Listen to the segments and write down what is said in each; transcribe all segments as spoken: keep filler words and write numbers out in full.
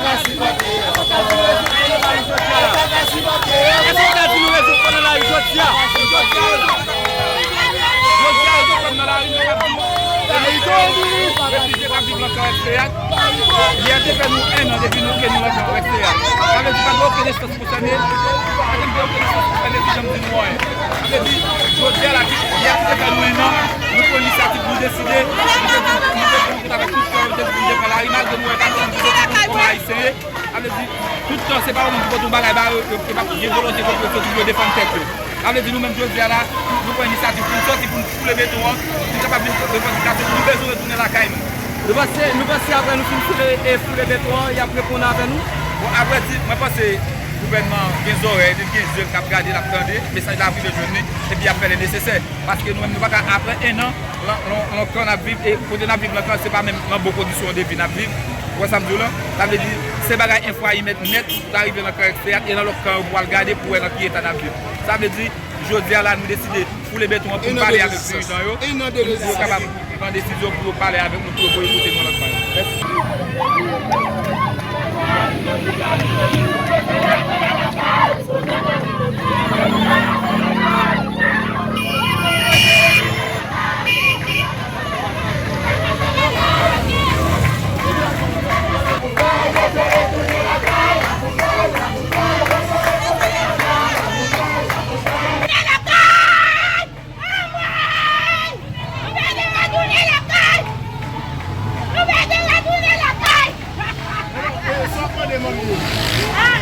Èske w ka di nou rezon k fè n nan lari jodi a? Jodi a, rezon k fè n nan lari, nou ka di nou, se nou menm refijye k ap viv nan Karen Seyat. Yè te fè nou en an depi nou ke nou nan Karen Seyat. Sa vle di pa gen okenn enstans konsène, pa gen okenn enstans konsène ki janm di nou anyen. Sa vle di, jodi a la, yè ki te fè nou en an, nou pran inisyativ, nou deside, nou te di, nou te pran kont avèk tout kè, nou te di pou nou te pran lari, malgre nou wè pa gen moun ki soti kont kòm Ayisyen ye. Sa vle di, tout tan, se pa yo menm ki pote yon bagay ba yo, yo, yo pa gen volonte pou yo soti pou yo defann tèt yo. Sa vle di, nou menm, jodi a la, nou pran inisyativ pou nou soti, pou nou foule beton an, pou nou kapab vin revandikasyon, nou bezwen retounen lakay nou. Nou panse, nou panse apre nou fin foule, e foule beton an, y ap reponn avè nou? Bon, apre di, mwen panse gouvènman an gen zòrèy, li gen je l k ap gade, l ap tande, mesaj la ap rive jwenn li, epi y ap fè lè nesesè. Paske nou menm, nou pa ka, apre en an, lan, lan, lan kan n ap viv, e kote n ap viv lan kan, se pa menm lan bon kondisyon de vi n ap viv. Ou wè sa m di w lan? Sa vle di, se bagay enfwa imèt nèt, ta rive lan kan Seyat, e lan lòt kan yo pou al gade pou wè lan ki eta n ap viv. Sa vle di, jodi a la, nou deside foule beton an pou n pale avèk dirijan yo, pou yo kapab pran desizyon, pou yo pale avèk nou, pou yo voye kote nou lòt bagay. Mèsi. Anmwey! Nou bezwen retounen lakay! Nou bezwen retounen lakay! Ah,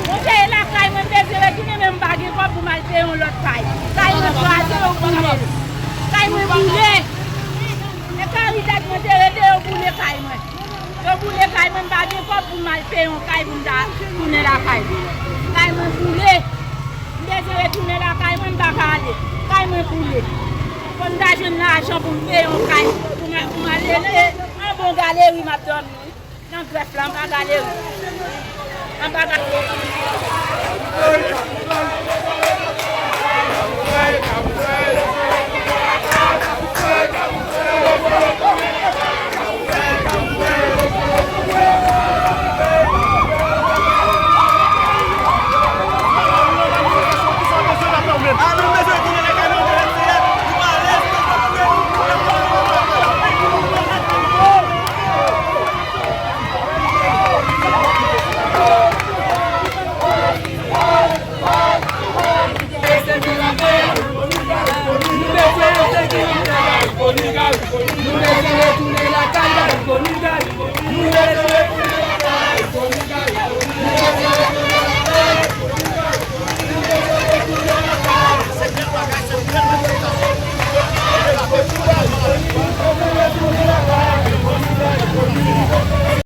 monchè, e lakay mwen m bezwen retounen, men m pa gen kòb pou m al peye yon lòt kay. Kay mwen kraze, yo boule l. Kay mwen boule. E Caritas mwen te rete, yo boule kay mwen. Yo boule kay mwen, m pa gen kòb pou m al peye yon kay pou m ta tounen lakay. Kay mwen boule. M bezwen retounen lakay mwen, m pa ka ale. Kay mwen boule. Fò m ta jwenn lajan pou m peye yon kay pou m, pou m al rete anba yon galeri m ap dòmi wi. Nan grèf la, anba galeri. Anba galeri.